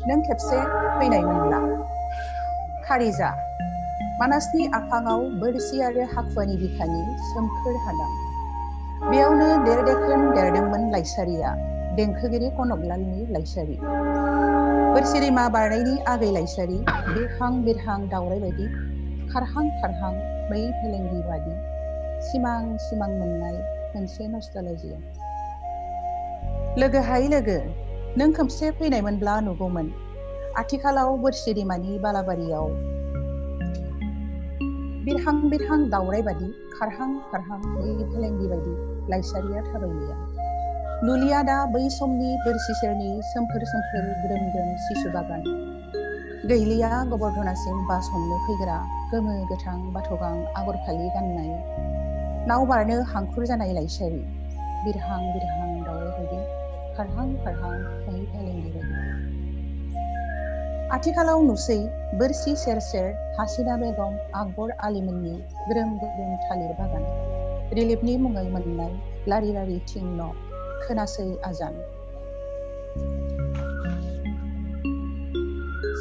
नों खेबसे फैनायमोनब्ला खारिजा मानासनि आफाङाव बोरसि आरो हाखुवानि बिखानि सोमखोर हादां बेयावनो देरदेखोन देरदोंमोन लाइसारिया देंखोगिरि कनकलालनि लाइसारि बोरसि दैमा बारनायनि आगै लाइसारि बिरहां बिरहां दावराय बायदि खारहां खारहां मै फेलेंगि बादि सिमां सिमां मोननाय मोनसे नस्टालजिया लोगोहाय लोगो नों खोमसे फैनायमोनब्ला नुगौमोन आथिखालाव बोरसि दैमानि बालाबारियाव बिरहां बिरहां दावराय बादि खारहां खारहां मै फेलेंगि बायदि लाइसारिया थाबायलिया नुलिया दा बै समनि बोरसि सेरनि सोमखोर सोमखोर ग्रोम ग्रोम सिसु बागान गैलिया गबर्धनासिम बास हमनो फैग्रा गोमो गोथां बाथगां आगर फालि गाननाय नाव बारनो हांखुर जानाय लाइसारि बिरहां बिरहां दावराय बायदि खारहां खारहां मै फेलेंगि बायदि आथिखालाव नुसै बोरसि सेर सेर हासिना बेगम आकबर आलिमोननि ग्रोम ग्रोम थालिर बागान रिलिफनि मुङै मोननाय लारि लारि थिं न' खोनासै आजान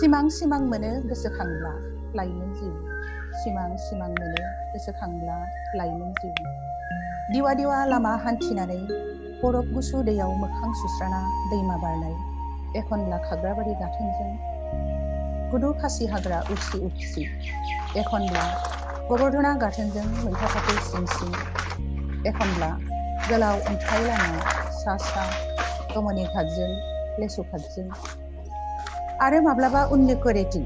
सिमां सिमां मोनो गोसोखांब्ला लाइमोन जिउ सिमां सिमां मोनो गोसोखांब्ला लाइमोन जिउ दिवा दिवा लामा हान्थिनानै बरफ गुसु दैयाव मोखां सुस्राना दैमा बारनाय एखनब्ला खाग्राबारि गाथोनजों गुदु खासि हाग्रा उरसि उरसि एखनब्ला गबर्धना गाथोनजों मैथा फाथो सिं सिं एखनब्ला गोलाव अन्थाइ लामा सा सा गमनि घाटजों लेसु घाटजों आरो माब्लाबा उननि कोरेटिं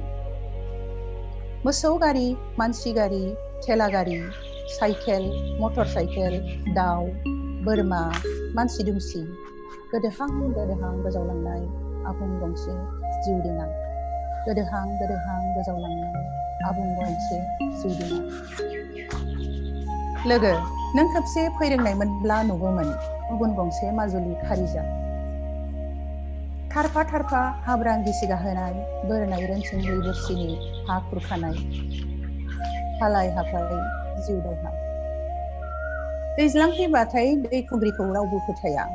मोसौ गारि मानसि गारि थेला गारि साइकेल मटर साइकेल दाउ बोरमा मानसि दुमसि गोदोहां गोजावलांनाय आबुं गंसे जिउ दिङा गोदोहां गोजावलांनाय आबुं गंसे जिउ दिङा लोगो नों खेबसे फैरोंनायमोनब्ला नुगौमोन गुबुन गंसे माजुलि खारिजा थारफा थारफा हाब्रां गिसि गाहोनाय बोरनाय रोनसोंलि बोरसिनि हा खुरखानाय हालाय हाफाय जिउ दावहा दैज्लां फैबाथाय दै खुंग्रिखौ रावबो फोथाया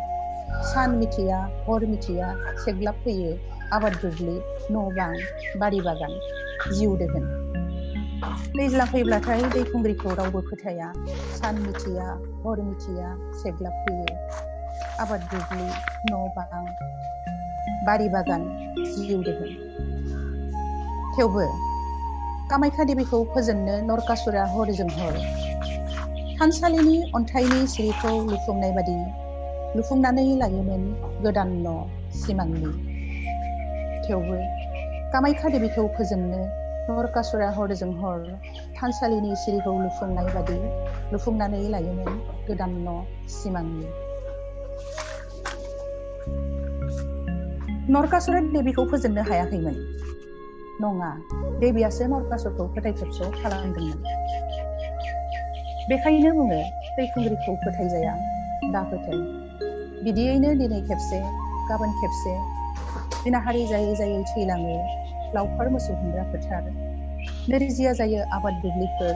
सान मिथिया हर मिथिया सेग्लाब फैयो आबाद दुब्लि न' बां बारि बागान जिउ दोहोन दैज्लां फैब्लाथाय दै खुंग्रिखौ रावबो फोथाया सान मिथिया हर मिथिया सेग्लाब फैयो आबाद दुब्लि न' बां बारि बागान जिउ दोहोन थेवबो कामाख्या देबीखौ फोजोननो नरकासुरा हरजों हर थानसालिनि अन्थाइनि सिरिखौ लुफुंनाय बादि लुफुंनानै लायोमोन गोदान न' सिमांनि थेवबो कामाख्या देबीखौ फोजोननो नरकासुरा हरजों हर थानसालिनि सिरिखौ लुफुंनाय बादि लुफुंनानै लायोमोन गोदान न' सिमांनि नरकासुरा देबीखौ फोजोननो हायाखैमोन नङा देबियासो नरकासुरखौ फोथायखेबस' खालामदोंमोन बेखायनो बुङो दैखुंग्रिखौ फोथायजाया दा फोथाय बिदियैनो दिनै खेबसे गाबोन खेबसे जिनाहारि जायै जायै थैलाङो लावखार मोसौ हमग्रा फोथार नोरजिया जायो आबाद दुब्लिफोर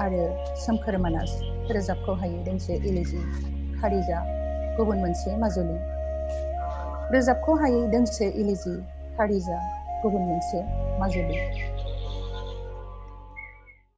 आरो सोमखोर मानास रोजाबखौ हायो दोंसे इलिजि खारिजा गुबुन मोनसे माजुलि रोजाबखौ हायै दोंसे इलिजि खारिजा गुबुन मोनसे माजुलि